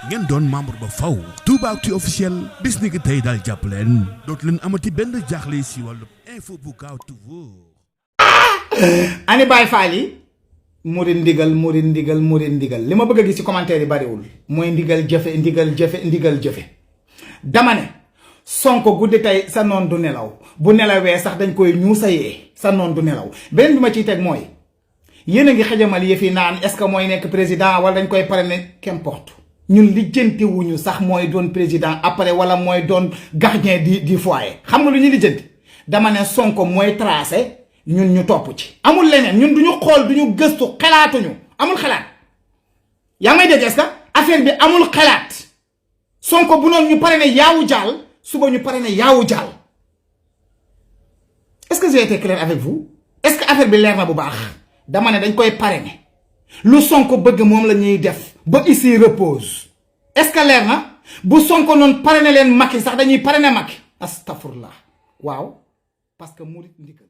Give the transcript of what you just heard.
ngeen doon membre ba faw Toubactu officiel bis ni ki tey daal jàpp leen dootu leen amati benn jaaxle si wàllu info bu gaaw te wóor. ani Baye Fall yi murid ndigal li ma bëgg a gis ci commentaire yi bariwul mooy ndigal jëfe dama ne Sonko guddi tey sa noon du nelaw bu nelawee sax dañ koy ñuusayee sa noon du nelaw beneen bi ma ciy teg mooy yéen a ngi xajamal yëf yi naan est-ce que mooy nekk président wala dañ koy parrainer qu'importe ñun lijjanti wuñu sax mooy doon président après wala mooy doon gardien du foyer xam nga lu ñu lijjanti dama ne Sonko mooy tracé ñun ñu topp ci amul leneen ñun duñu xool duñu gëstu xalaatuñu amul xalaat yaa may dégg est-ce que affaire bi amul xalaat Sonko bu noonu ñu parrainer yawou jaal suba ñu parrainer yawou jaal est-ce que j'ai été clair avec vous est-ce que affaire bi leer na bu baax dama ne dañ koy parrainer lu Sonko bëgg moom la ñuy def ba ici repose est-ce que leer na bu Sonko noonu parrainer leen Macky sax dañuy parrainer Macky astafurlah waaw parce que murit ndigal